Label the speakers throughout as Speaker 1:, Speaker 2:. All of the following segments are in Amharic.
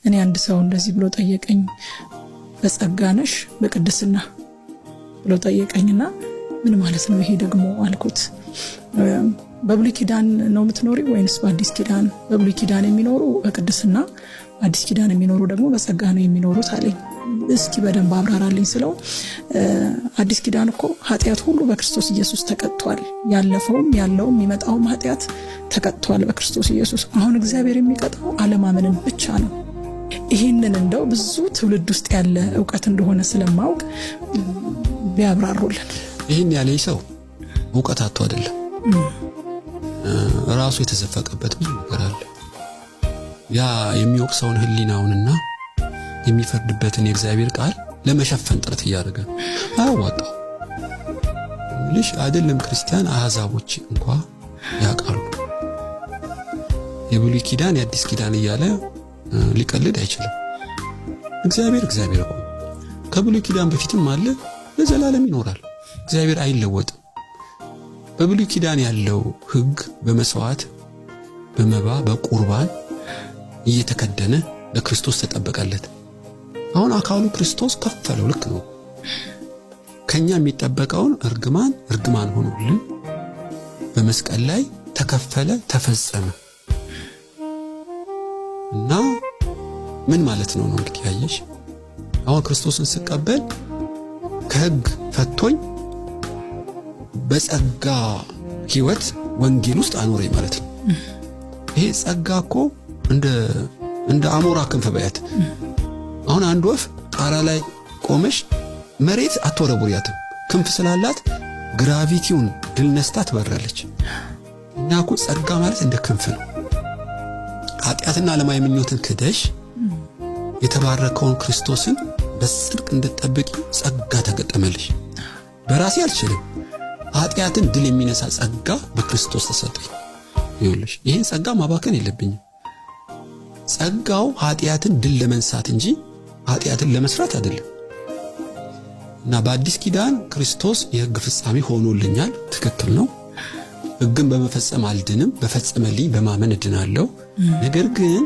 Speaker 1: እኔ አንድ ሰው እንደዚህ ብሎ ጠየቀኝ፣ በጸጋ ነሽ በቅድስና ብሎ ጠየቀኝና ምን ማለት ነው ይሄ ደግሞ አልኩት። በብሉይ ኪዳን ነው የምትኖሪ ወይንስ በአዲስ ኪዳን? በብሉይ ኪዳን የሚኖሩ በቅድስና፣ በአዲስ ኪዳን የሚኖሩ ደግሞ በጸጋ ነው የሚኖሩት አለኝ። እስኪ በደንብ አብራራልኝ ስለው አዲስ ኪዳን እኮ ኃጢአት ሁሉ በክርስቶስ ኢየሱስ ተቀጥቷል። ያለፈውም ያለውም የሚመጣውም ኃጢአት ተቀጥቷል በክርስቶስ ኢየሱስ። አሁን እግዚአብሔር የሚቀጣው አለማመንን ብቻ ነው። ይህንን እንደው ብዙ ትውልድ ውስጥ ያለ እውቀት እንደሆነ ስለማውቅ ቢያብራሩልን።
Speaker 2: ይህን ያለኝ ሰው እውቀት አጥቶ አይደለም፣ ራሱ የተዘፈቀበት ብዙ ነገር አለ። ያ የሚወቅሰውን ሕሊናውንና የሚፈርድበትን የእግዚአብሔር ቃል ለመሸፈን ጥረት እያደረገ ነው። አያዋጣው ልሽ አይደለም። ክርስቲያን አሕዛቦች እንኳ ያውቃሉ። የብሉይ ኪዳን የአዲስ ኪዳን እያለ ሊቀልድ አይችልም። እግዚአብሔር እግዚአብሔር እኮ ከብሉይ ኪዳን በፊትም አለ፣ ለዘላለም ይኖራል። እግዚአብሔር አይለወጥም። በብሉይ ኪዳን ያለው ሕግ በመስዋዕት በመባ በቁርባን እየተከደነ ለክርስቶስ ተጠበቀለት። አሁን አካሉ ክርስቶስ ከፈለው። ልክ ነው። ከኛ የሚጠበቀውን እርግማን እርግማን ሆኖልን በመስቀል ላይ ተከፈለ፣ ተፈጸመ። እና ምን ማለት ነው ነው እንግዲህ ያየሽ፣ አሁን ክርስቶስን ስቀበል ከሕግ ፈቶኝ በጸጋ ሕይወት ወንጌል ውስጥ አኖረኝ ማለት ነው። ይሄ ጸጋ እኮ እንደ አሞራ ክንፍ በያት። አሁን አንድ ወፍ ጣራ ላይ ቆመሽ መሬት አትወረውሪያትም። ክንፍ ስላላት gravity ውን ድል ነስታ ትበራለች። እና እኮ ጸጋ ማለት እንደ ክንፍ ነው። ኃጢአትና ዓለማዊ ምኞትን ክደሽ የተባረከውን ክርስቶስን በጽድቅ እንድትጠብቂ ጸጋ ተገጠመልሽ። በራሴ አልችልም። ኃጢአትን ድል የሚነሳ ጸጋ በክርስቶስ ተሰጠኝ። ይኸውልሽ ይህን ጸጋ ማባከን የለብኝም። ጸጋው ኃጢአትን ድል ለመንሳት እንጂ ኃጢአትን ለመስራት አይደለም። እና በአዲስ ኪዳን ክርስቶስ የሕግ ፍጻሜ ሆኖልኛል። ትክክል ነው። ሕግን በመፈጸም አልድንም፣ በፈጸመልኝ በማመን እድናለሁ። ነገር ግን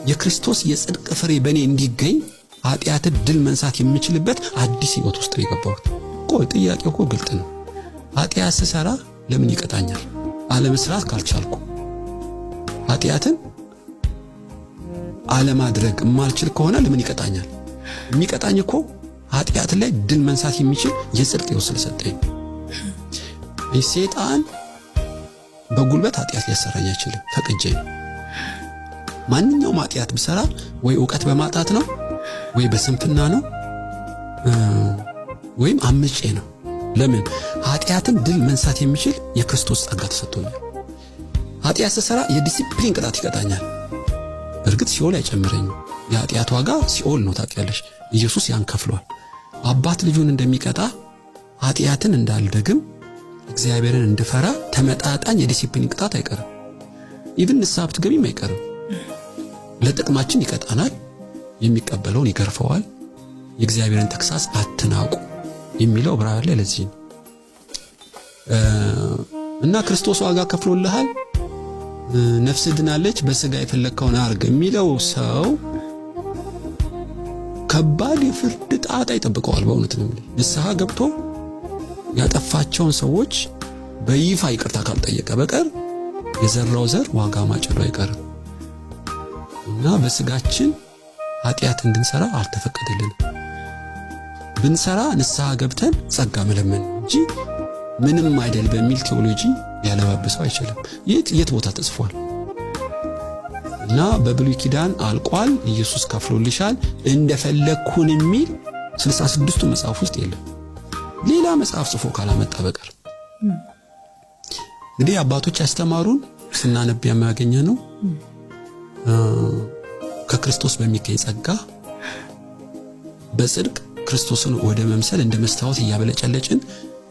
Speaker 2: የክርስቶስ የጽድቅ ፍሬ በእኔ እንዲገኝ ኃጢአትን ድል መንሳት የምችልበት አዲስ ሕይወት ውስጥ ነው የገባሁት። ቆይ ጥያቄው እኮ ግልጥ ነው። ኃጢአት ስሰራ ለምን ይቀጣኛል? አለመስራት ካልቻልኩ፣ ኃጢአትን አለማድረግ የማልችል ከሆነ ለምን ይቀጣኛል? የሚቀጣኝ እኮ ኃጢአት ላይ ድል መንሳት የሚችል የጽድቅ ሕይወት ስለሰጠኝ። ሴጣን በጉልበት ኃጢአት ሊያሰራኝ አይችልም፣ ፈቅጄ ነው። ማንኛውም ኃጢአት ብሰራ ወይ እውቀት በማጣት ነው፣ ወይ በስንፍና ነው፣ ወይም አምጬ ነው። ለምን? ኃጢአትን ድል መንሳት የሚችል የክርስቶስ ጸጋ ተሰጥቶኛል። ኃጢአት ስሰራ የዲሲፕሊን ቅጣት ይቀጣኛል። በእርግጥ ሲኦል አይጨምረኝም። የኃጢአት ዋጋ ሲኦል ነው፣ ታውቂያለሽ። ኢየሱስ ያን ከፍሏል። አባት ልጁን እንደሚቀጣ ኃጢአትን እንዳልደግም እግዚአብሔርን እንድፈራ ተመጣጣኝ የዲሲፕሊን ቅጣት አይቀርም። Even ንስሐ ብትገቢም አይቀርም። ለጥቅማችን ይቀጣናል። የሚቀበለውን ይገርፈዋል። የእግዚአብሔርን ተግሳጽ አትናቁ የሚለው ዕብራውያን ላይ ለዚህ ነው። እና ክርስቶስ ዋጋ ከፍሎልሃል፣ ነፍስ ድናለች፣ በስጋ የፈለግከውን አርግ የሚለው ሰው ከባድ የፍርድ ጣጣ ይጠብቀዋል። በእውነት ነው የምልህ። ንስሐ ገብቶ ያጠፋቸውን ሰዎች በይፋ ይቅርታ ካልጠየቀ በቀር የዘራው ዘር ዋጋ ማጨዱ አይቀርም። እና በስጋችን ኃጢአት እንድንሰራ አልተፈቀደልንም። ብንሰራ ንስሐ ገብተን ጸጋ መለመን እንጂ ምንም አይደል በሚል ቴዎሎጂ ሊያለባብሰው አይችልም። የት የት ቦታ ተጽፏል? እና በብሉይ ኪዳን አልቋል፣ ኢየሱስ ከፍሎልሻል፣ እንደፈለግኩን የሚል 66ቱ መጽሐፍ ውስጥ የለም። ሌላ መጽሐፍ ጽፎ ካላመጣ በቀር እንግዲህ አባቶች ያስተማሩን ስናነብ የሚያገኘ ነው። ከክርስቶስ በሚገኝ ጸጋ በጽድቅ ክርስቶስን ወደ መምሰል እንደ መስታወት እያበለጨለጭን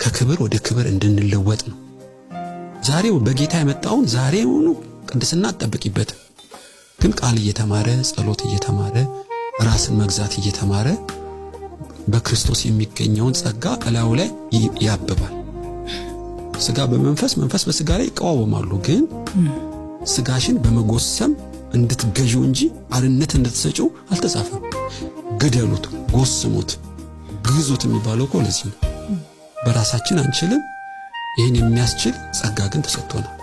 Speaker 2: ከክብር ወደ ክብር እንድንለወጥ ነው። ዛሬው በጌታ የመጣውን ዛሬውኑ ቅድስና አትጠብቂበት። ግን ቃል እየተማረ ጸሎት እየተማረ ራስን መግዛት እየተማረ በክርስቶስ የሚገኘውን ጸጋ እላዩ ላይ ያብባል። ስጋ በመንፈስ መንፈስ በስጋ ላይ ይቃወማሉ። ግን ስጋሽን በመጎሰም እንድትገዢው እንጂ አርነት እንድትሰጪው አልተጻፈም። ግደሉት፣ ጎስሙት፣ ግዙት የሚባለው እኮ ለዚህ ነው። በራሳችን አንችልም። ይህን የሚያስችል ጸጋ ግን ተሰጥቶናል።